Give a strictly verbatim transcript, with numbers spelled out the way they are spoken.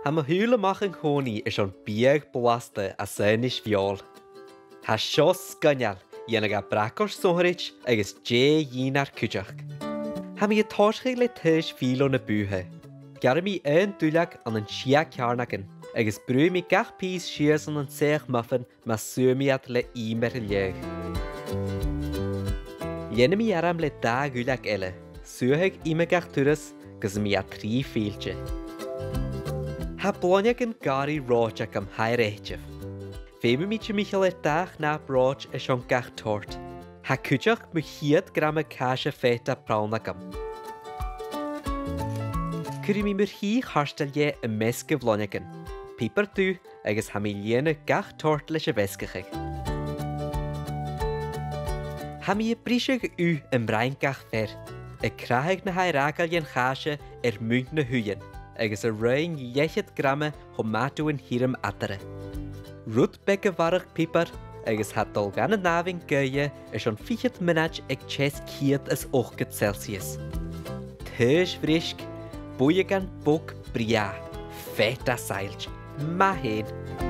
Tha mo shùil a-mach an-còmhnaidh airson biadh blasta às aonais feòil. Tha seo sgoinneil, dhèanadh e bracaist sònraichte agus dè dh'fheumas cuideachd. Tha mi a' tòiseachadh le taois filo na bùtha. Gearraidh mi aon duilleag ann an sia ceàrnagan, agus brùidhidh mi gach pìos sìos ann an soitheach muffin mus suath mi iad le ìm air an leaghadh. Leanaidh mi orm le dà dhuilleag eile, suathadh ìm gach turas gus am bi e trì fìllte. Tha bloinneagan gàrraidh reòite agam tha air èideadh. Feumaidh mi timcheall air dà chnap reòite airson gach toirt. Tha cuideachd mu chiad grama càise feta pronn agam. Cuiridh mi mo thrì chairteal dheth am measg a' bhloinneagain, piobar dubh agus tha mi a' lìonadh gach toirt leis a' mheasgachadh. Tha mi a' briseadh ugh am broinn gach fear, a' crathadh na tha air fhàgail dhen chàise air muin na h-uighean, agus a' roinn leth-cheud grama tho-, màtadh an tioram fhada. Rud beag a bharrachd piobar, agus tha e a' dol dhan an àmhainn gaoithe airson fichead mionaid aig teas ceud is ochdad Celsius. Taois bhrisg, buidheagan bog brèagha, feta saillte, math fhèin.